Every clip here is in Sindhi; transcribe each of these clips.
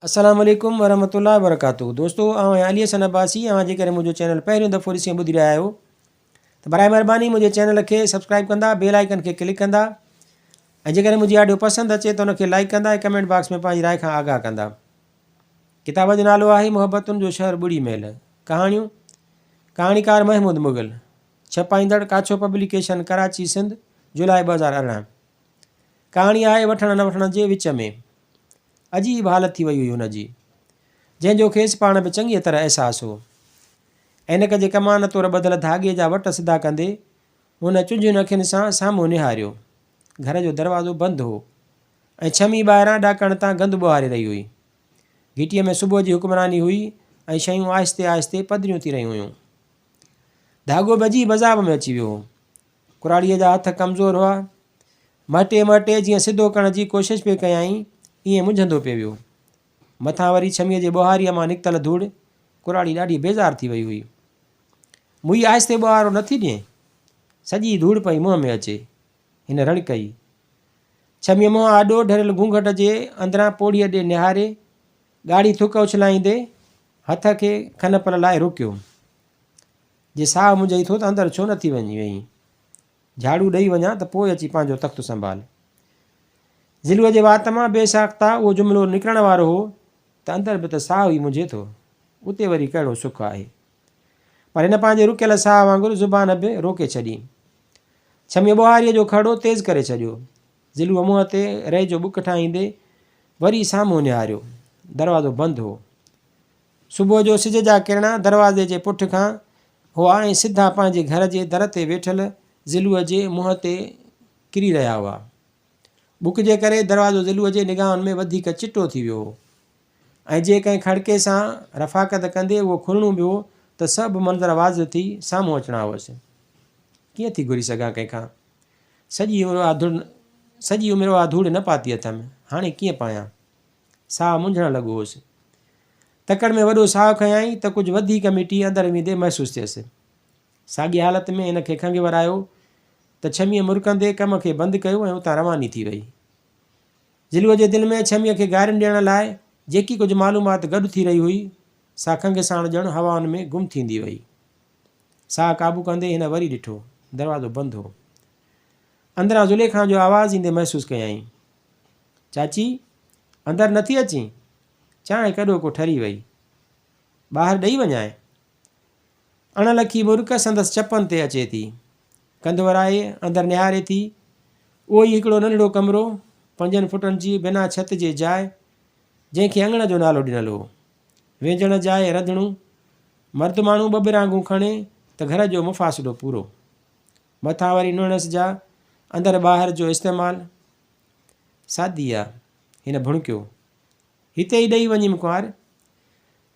السلام عليڪم ورحمة الله وبرڪاته دوستو آئون آهيان علي حسن عباسي اوهان جيڪڏهن منهنجو چينل پهريون دفعو ڏسي ۽ ٻڌي رهيا آهيو ته برائي مهرباني منهنجي چينل کي سبسڪرائب ڪندا بيل آئيڪن کي ڪلڪ ڪندا ۽ جيڪڏهن منهنجي آڊيو پسند اچي ته ان کي لائڪ ڪندا ۽ ڪمينٽ باڪس ۾ پنهنجي راء کان آگاهه ڪندا ڪتاب جو نالو آهي محبتن جو شهر ٻڙي محل ڪهاڻيون ڪهاڻيڪار محمود مغل ڇپائيندڙ ڪاڇو پبليڪيشن ڪراچي سنڌ جولاء 2018 ڪهاڻي آهي وٺڻ نه وٺڻ جي وچ ۾ عجيب حالت ٿي وئي هئي هن جي، جنهن جو کيس پاڻ به چڱيء طرح احساس هو. عينڪ جي ڪمان طور ٻڌل ڌاڳي جا وٽ سڌا ڪندي، هن چنجهين اکين سان سامهون نهاريو. گهر جو دروازو بند هو ۽ ڇمي ٻاهران ڏاڪڻ تان گند ٻوهاري رهي هئي. گهٽيء ۾ صبح جي حڪمراني هئي ۽ شيون آهستي آهستي پڌريون ٿي رهيون هيون. ڌاڳو به عجيب عذاب ۾ اچي ويو هو. ڪراڙيء جا هٿ ڪمزور هئا. مهٽي مهٽي جيئن سڌو ڪرڻ جي ڪوشش پئي ڪيائين، ايئن منجهندو پئي ويو. مٿان وري ڇميء جي ٻوهاريء مان نڪتل ڌوڙ، ڪراڙي ڏاڍي بيزار ٿي وئي هئي. موئي آهستي ٻوهارو نه ٿي ڏئين؟ سڄي ڌوڙ پئي منهن ۾ اچي. هن رڙ ڪئي. ڇميء منهن آڏو ڍريل گهونگهٽ جي اندران پوڙهيء ڏي نهاري، ڳاڙهي ٿڪ اڇلائيندي، هٿ کي کن پل لاء روڪيو. جي ساهه منجهئي ٿو ته اندر ڇو نه ٿي وڃي ويهين؟ جهاڙو ڏئي وڃان ته پوء اچي پنهنجو تخت سنڀال. ضلوء جي وات مان بي ساخته اهو جملو نڪرڻ وارو هو ته اندر به ته ساهه ئي منجهي ٿو، اتي وري ڪهڙو سک آهي. پر هن پنهنجي رڪيل ساهه وانگر زبان به روڪي ڇڏي. ڇميء ٻوهاريء جو کڙو تيز ڪري ڇڏيو. ضلوء منهن تي رئي جو ٻڪ ٺاهيندي وري سامهون نهاريو. دروازو بند هو. صبح جو سج جا ڪرڻا دروازي جي پٺ کان هئا ۽ سڌا پنهنجي گهر جي در تي ويٺل ضلوء جي منهن تي ڪري رهيا هئا. بک جي ڪري دروازو ضلوء جي نگاهن ۾ وڌيڪ چٽو ٿي ويو هو ۽ جي ڪنهن کڙڪي سان رفاقت ڪندي اهو کلڻو به هو ته سڀ منظر واضح ٿي سامهون اچڻا هئس. ڪيئن ٿي گهري سگهان ڪنهن کان؟ سڄي عمر اها ڌڙ سڄي عمر اها ڌوڙ نه پاتي اٿم، هاڻي ڪيئن پايان؟ ساهه منجهڻ لڳو هوس. تڪڙ ۾ وڏو ساهه کنيائين ته ڪجهه وڌيڪ مٽي اندر ويندي محسوس ٿيس. ساڳي حالت ۾ هن کي کنگهه ورايو ته ڇميء مرڪندي ڪم کي بند ڪيو ۽ اتان رواني ٿي وئي. ضلوء جي دل ۾ ڇميء کي گارين ڏيڻ لاء جيڪي ڪجهه معلومات گڏ ٿي رهي هئي، سا کنگهه ساڻ ڄڻ هوائن ۾ گم ٿيندي وئي. ساهه قابو ڪندي هن وري ڏٺو، دروازو بند هو. اندران زليخان جو آواز ايندي محسوس ڪيائين. چاچي! اندر نٿي اچين؟ چانهه ڪڏهوڪو ٺري وئي. ٻاهر ڏئي وڃانء. اڻ لکي مرڪ سندس چپن تي اچي ٿي. ڪنڌ ورائي اندر نهاري ٿي. اهو ئي هڪڙو ننڍڙو ڪمرو، پنجن فٽن جي بنا ڇت جي جاء، جنهن کي اڱڻ جو نالو ڏنل هو. وينجڻ جاء ۽ رڌڻو. مرد ماڻهو ٻه ٻرانگهون کڻي ته گهر جو مفاصلو پورو. مٿان وري نوڻس جا اندر ٻاهر جو استعمال. سادي آ. هن ڀڻڪيو. هتي ئي ڏئي وڃيم ڪنوار.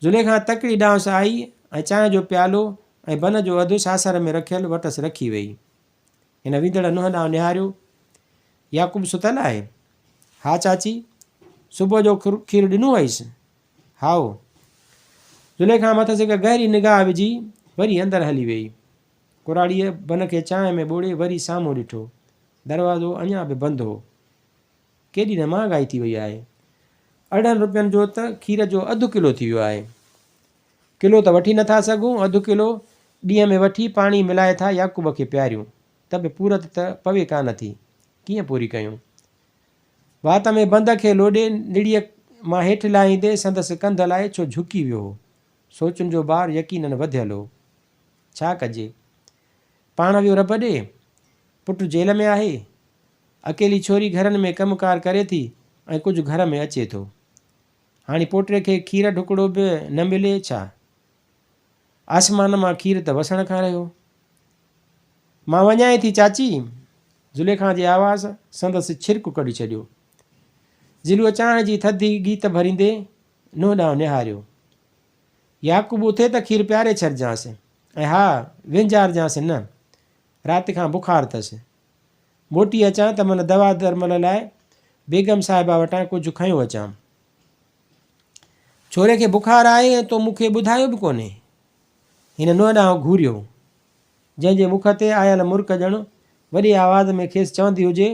زليخا تڪڙي ڏانهس آئي ۽ چانهه جو پيالو ۽ بن جو اڌ ساسر ۾ رکيل وٽس رکي ويئي. هن ويندڙ نونهن ڏانهن نهاريو. يعقوب ستل آهي؟ ها چاچي. صبح جو کير ڏنو هئس. هائو. زليخا مٿس هڪ گهري نگاهه وجهي وري اندر هلي ويئي. ڪراڙيء بن کي چانهه ۾ ٻوڙي وري سامهون ڏٺو. دروازو اڃا به بند هو. ڪيڏي نه مهانگائي ٿي وئي آهي. 18 روپين جو ته کير جو اڌ ڪلو ٿي ويو آهي. ڪلو ته وٺي نٿا سگهون، اڌ ڪلو ڏينهن ۾ وٺي پاڻي ملائي ٿا يعقوب کي پياريون ته به پورت ته پوي ڪانه ٿي. ڪيئن پوري ڪيون؟ وات ۾ بند کي لوڏي نڙيء مان هيٺ لاهيندي سندس ڪنڌ الائي ڇو جهڪي ويو هو. سوچن جو بار يقينن وڌيل هو. ڇا ڪجي؟ پاڻ ويو رب ڏي. پٽ جيل ۾ آهي. اڪيلي ڇوري گهرن ۾ ڪم ڪار ڪري ٿي ۽ ڪجهه گهر ۾ اچي ٿو. هاڻي پوٽي کي کير ڍڪڙو به نه ملي ڇا؟ آسمان مان کير ته وسڻ کان رهيو. مان وڃانء ٿي چاچي! زليخا جي آواز سندس ڇرڪ ڪڍي ڇڏيو. زلوء چانهه جي ٿڌي ڳيت ڀريندي نونهن ڏانهن نهاريو. يعقوب اٿي ته کير پياري ڇڏجانس ۽ ها وهنجارجانس نه، رات کان بخار اٿس. موٽي اچان ته من دوا درمل لاء بيگم صاحبه وٽان ڪجهه کنيو اچان. ڇوري کي بخار آهي ۽ تو مون کي ٻڌايو به ڪونهي. هن نونهن ڏانهن گهوريو، جنهن جي مک تي آيل مرڪ ڄڻ وڏي آواز ۾ کيس چوندي هجي،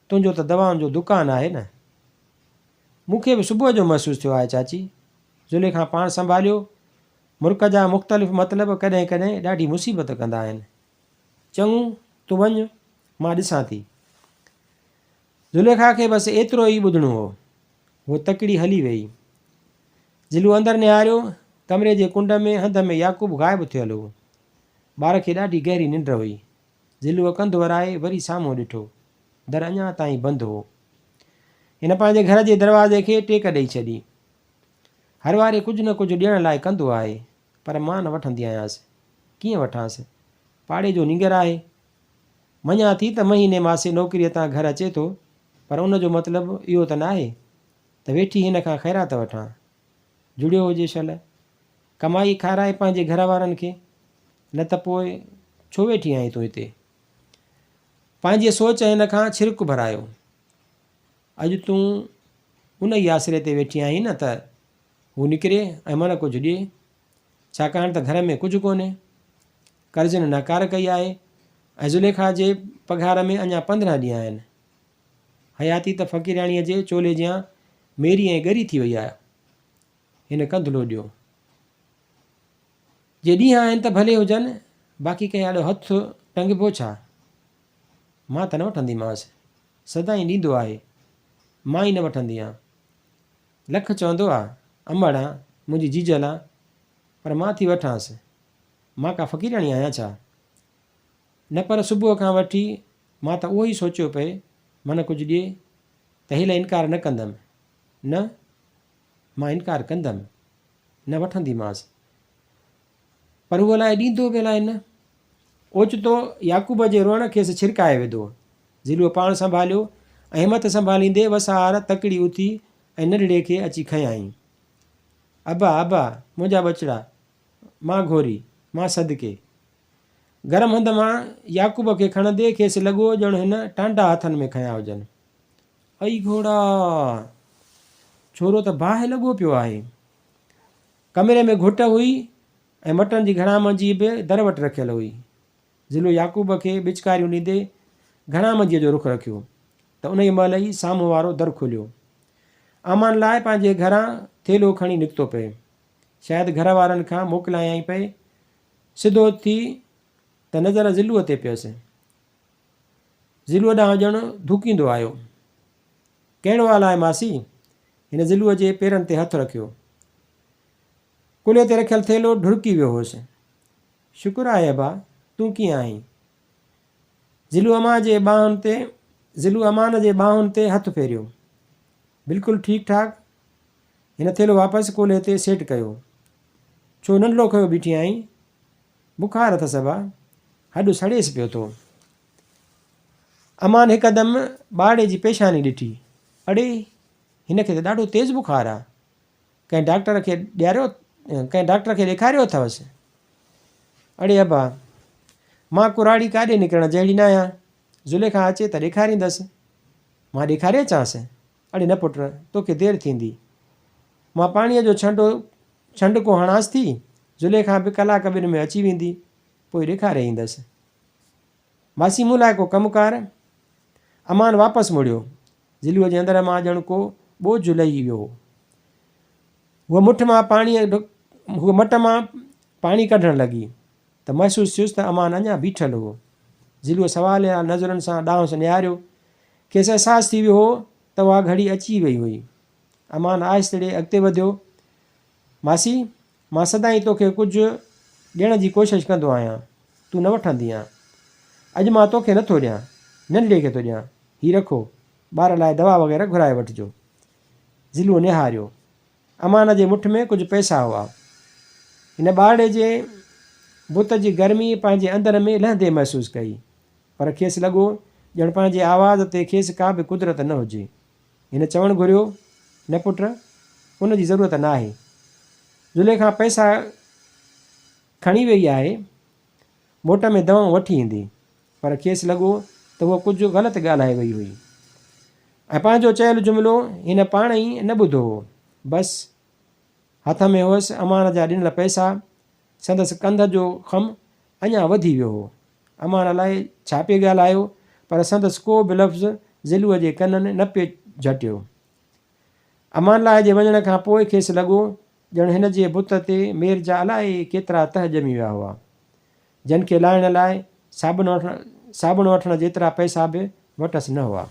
تنهنجو ته دوائن جو دڪان آهي نه. مون کي به صبح جو محسوس ٿيو آهي چاچي. زليخا پاڻ سنڀاليو. مرڪ جا مختلف مطلب ڪڏهن ڪڏهن ڏاڍي مصيبت ڪندا آهن. چڱو، تون وڃ، مان ڏسان ٿي. زليخا کي بس ايترو ئي ٻڌڻو هو. هوء تڪڙي هلي ويئي. زلو اندر نهاريو، ڪمري جي ڪنڊ ۾ هنڌ ۾ يعقوب غائب ٿيل هو. ٻار کي ڏاڍي گهري ننڊ هئي. زلوء ڪنڌ ورائي وري سامهون ڏٺو. در اڃا تائين بند هو. هن پنهنجي گهر جي دروازي کي ٽيڪ ڏئي ڇڏي. هر واري ڪجهه نه ڪجهه ڏيڻ لاء ڪندو آهي، پر مان نه وٺندي آهيانس. ڪيئن وٺانس؟ پاڙي جو نينگر آهي. مڃان ٿي ته مهيني ماسي نوڪريء تان گهر اچي ٿو، پر ان جو مطلب اهو ته ناهي ته ويٺي هن کان خيرات وٺان. جڙيو هجي شل. ڪمائي کارائي پنهنجي گهر وارن کي، نه ته پوء ڇو ويٺي آهين تون هتي؟ پنهنجي سوچ هن کان ڇرڪ ڀرايو. اڄ تون ان ئي آسري تي ويٺي آهين نه ته هو نڪري ۽ من ڪجهه ڏئي، ڇاڪاڻ ته گهر ۾ ڪجهه ڪونهي. قرضين ناڪار ڪئي آهي ۽ زليخا جي پگهار ۾ اڃا 15 ڏينهن آهن. حياتي ته فقيرياڻيء جي چولي جيان ميري ۽ ڳري ٿي وئي آهي. هن ڪنڌ لوڏيو. جي ڏينهن آهن ته ڀلي هجن، باقي ڪنهن آڏو هٿ ٽنگبو ڇا؟ مان ته نه وٺنديمانس. سدائين ڏيندو آهي. مان ئي نه وٺندي آن. لک چوندو آ، امڙ آن، منهنجي جيجل آن، پر مان ٿي وٺانس. مان ڪا فقيرياڻي آهيان ڇا؟ نه پر صبح کان وٺي مان ته اهو ئي سوچيو پئي، من ڪجهه ڏئي ته هيل انڪار نه ڪندم. نه، مان انڪار ڪندم. نه وٺنديمانس. پر هو الائي ڏيندو به الائي نه. اوچتو يعقوب جي روئڻ کيس ڇرڪائي وڌو. ذلوء پاڻ سنڀاليو ۽ همت سنڀاليندي وسهار تڪڙي اٿي ۽ ننڍڙي کي اچي کنيائين. ابا، ابا، منهنجا ٻچڙا، مان گهوري، مان صدقي. گرم هنڌ مان يعقوب کي کڻندي کيس لڳو ڄڻ هن ٽانڊا هٿن ۾ کنيا هجن. اي گهوڙا! ڇورو ته باهه لڳو پيو آهي. ڪمري ۾ گهٽ هئي ۽ مٽن جي گهڙامنجي به در وٽ رکيل هئي. ذلو يعقوب کي ٻچڪاريون ڏيندي گهڙامنجيء جو رخ رکيو ته انهيء مهل ئي سامهون وارو در کليو. امان لاء پنهنجي گهران ٿيلهو کڻي نڪتو پئي. شايد گهر وارن کان موڪلايائين پئي. سڌو ٿي ته نظر ذلوء تي پيس. ذلوء ڏانهن ڄڻ ڌوڪيندو آيو. ڪهڙو حال آهي ماسي؟ هن ذلوء جي پيرن تي هٿ رکيو. ڪلهي تي رکيل ٿيلهو ڍرڪي ويو هوس. شڪر آهي ابا، تون ڪيئن آهين؟ ذلو امان جي ٻانهن تي ذلو امان جي ٻانهن تي هٿ ڦيريو. بلڪل ٺيڪ ٺاڪ. هن ٿيلهو واپس ڪلهي تي سيٽ ڪيو. ڇو ننڍڙو کنيو بيٺي آهين؟ بخار اٿس ابا، هڏ سڙيس پيو ٿو. امان هڪدم ٻارڙي جي پيشاني ڏٺي. اڙي، هن کي ته ڏاڍو تيز بخار آ. ڪنهن ڊاڪٽر کي ڏياريو ڪنهن ڊاڪٽر کي ڏيکاريو اٿوس؟ اڙي ابا، مان ڪراڙي ڪاڏي نڪرڻ جهڙي ناهيان. زليخا اچي ته ڏيکاريندس. مان ڏيکاري اچانس؟ اڙي نه پٽ، توکي دير ٿيندي. مان پاڻيء جو ڇنڊو ڇنڊڪو هڻانس ٿي. زليخا به ڪلاڪ ٻن ۾ اچي ويندي، پوء ڏيکاري ايندس. ماسي مون لاء ڪو ڪم ڪار. امان واپس مڙيو. ذلوء جي اندر مان ڄڻ ڪو ٻوجهه لهي ويو هو. هوء مٺ مان پاڻي هوء مٽ مان پاڻي ڪڍڻ لڳي ته محسوس ٿيس ته امان اڃا بيٺل هو. ذلوء سواليا نظرن سان ڏانهس نهاريو. کيس احساس ٿي ويو هو ته اها گهڙي اچي وئي هئي. امان آهستڙي اڳتي وڌيو. ماسي! مان سدائين توکي ڪجهه ڏيڻ جي ڪوشش ڪندو آهيان، تون نه وٺندي آن. اڄ مان توکي نٿو ڏيان، ننڍڙي کي ٿو ڏيان. هي رکو، ٻار لاء دوا وغيره گهرائي وٺجو. ذلوء نهاريو. امان جي مٺ ۾ ڪجهه پئسا هئا. هن ٻارڙي جي بت جي گرمي پنهنجي اندر ۾ لهندي محسوس ڪئي، پر کيس لڳو ڄڻ پنهنجي آواز تي کيس ڪا به قدرت نه هجي. هن چوڻ گهريو، نه پٽ، ان جي ضرورت ناهي. زليخا پئسا کڻي ويئي آهي، موٽ ۾ دوائون وٺي ايندي. پر کيس لڳو ته هوء ڪجهه غلط ڳالهائي وئي هئي ۽ پنهنجو چيل جملو هن پاڻ ئي نه ٻڌو هو. بس، هٿ ۾ هئس امان جا ڏنل پئسا، سندس ڪنڌ جو خم اڃا وڌي ويو هو. امان الائي ڇا پئي ڳالهايو، پر سندس ڪو به لفظ ذلوء جي ڪنن نه پئي جهٽيو. امان الله جي وڃڻ کان پوء کيس لڳو ڄڻ هن جي بت تي مير جا الائي ڪيترا تهه ڄمي ويا هئا، جن کي لاهڻ لاء صابڻ وٺڻ جيترا پئسا به وٽس نه هئا.